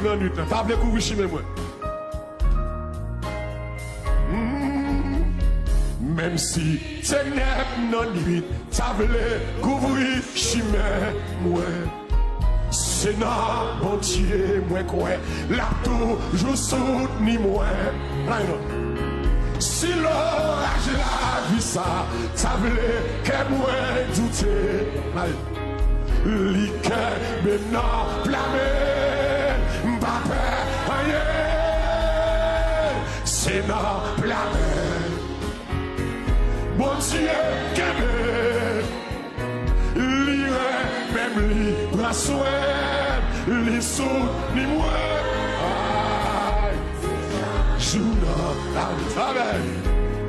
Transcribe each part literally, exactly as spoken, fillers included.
nan nwit lan, ta vle kouvri chimen mwen. Mm. Menm si tenèb nan nwit ta vle kouvri chimen mwen, se nan Bondye mwen kwè, l ap toujou soutni mwen. Ay non. Si loraj lavi sa ta vle kè mwen doute, ay, li kenbe m nan pla men l, m pa pè anyen. Se nan pla men l Bondye kenbe m. Li renmen m, li pran swen m, li soutni mwen. Ay, jou nan lavi. Amèn.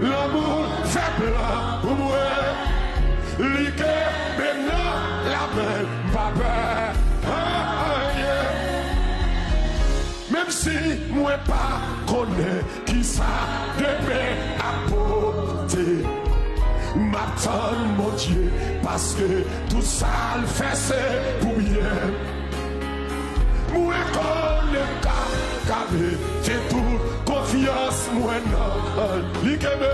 Lanmou l fè plan pou mwen. Li kenbe m nan lamen l, m pa pè anyen. Menm si mwen pa konnen kisa demen ap pote, m ap tann Bondye, paske tout sa l fè se pou byen m. Mwen konnen m ka, ka mete tout konfyans mwen nan li. Kenbe,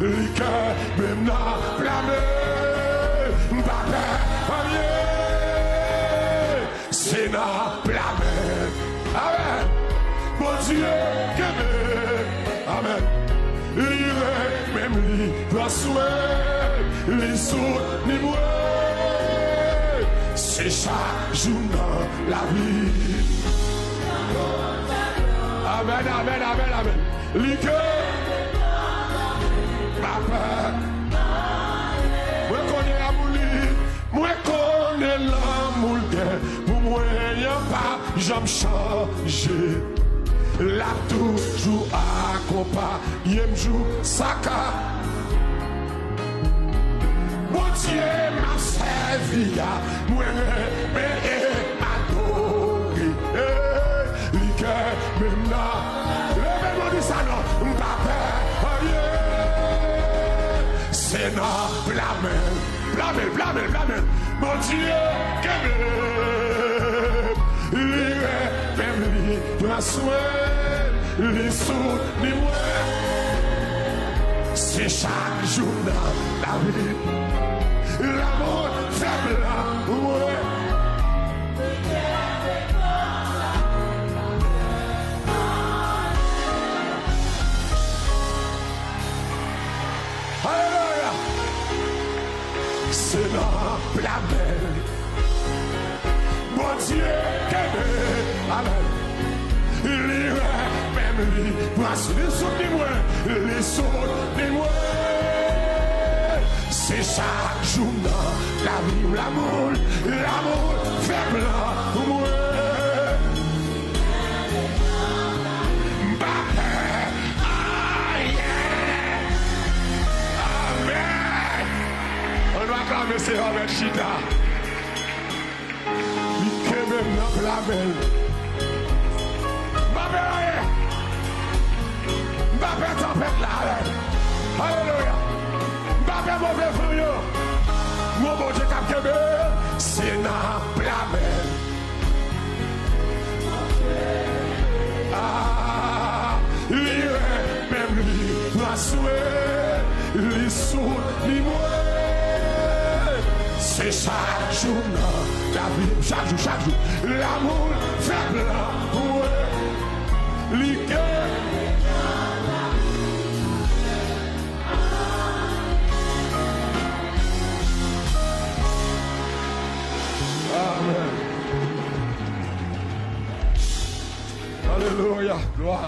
li kenbe m nan pla men l, m pa pè anyen. Se nan pla men l. Amèn. Bondye kenbe. Amèn. Li renmen m, li pran swen m, li soutni mwen. Se chak jou nan lavi. Amèn, amèn, amèn, amèn. Li kenbe. Pa pè. Mwen konnen lanmou li. Mwen konnen lanmou l gen pou mwen an p ap janm chanje. L ap toujou akonpaye m jouska. Bondye m ap sèvi a, mwen renmen e adore. Hey, li kenbe m nan. Leve men w, di sa non, m pa pè anyen. Se nan pla men l. Pla men l, pla men l, pla men l. Bondye kenbe m. Li renmen m, li pran swen m, li soutni mwen. Se chak jou nan lavi. Lanmou l fè plan pou mwen. Alelouya! Se nan pla men l. Bondye kenbe. Amèn. Li renmen m, li pran swen, li soutni mwen, li soutni mwen. Se chak jou nan lavi m, lanmou l, lanmou l fè plan pou mwen. M pa pè anyen. Amèn. Ann nou aklame Seyè a, mèt chita. Li kenbe m nan pla men l. M pa pè anyen. M pa pè tanpèt la. Alelouya. M pa pè move van yo. Mon Bondye k ap kenbe m. Se nan pla men l. Ah, li renmen m, li pran swen m, li soutni mwen. Se chak jou nan lavi m, chak jou, chak jou. Lanmou l fè plan pou mwen. Li gen Amèn. Alelouya. Glwa.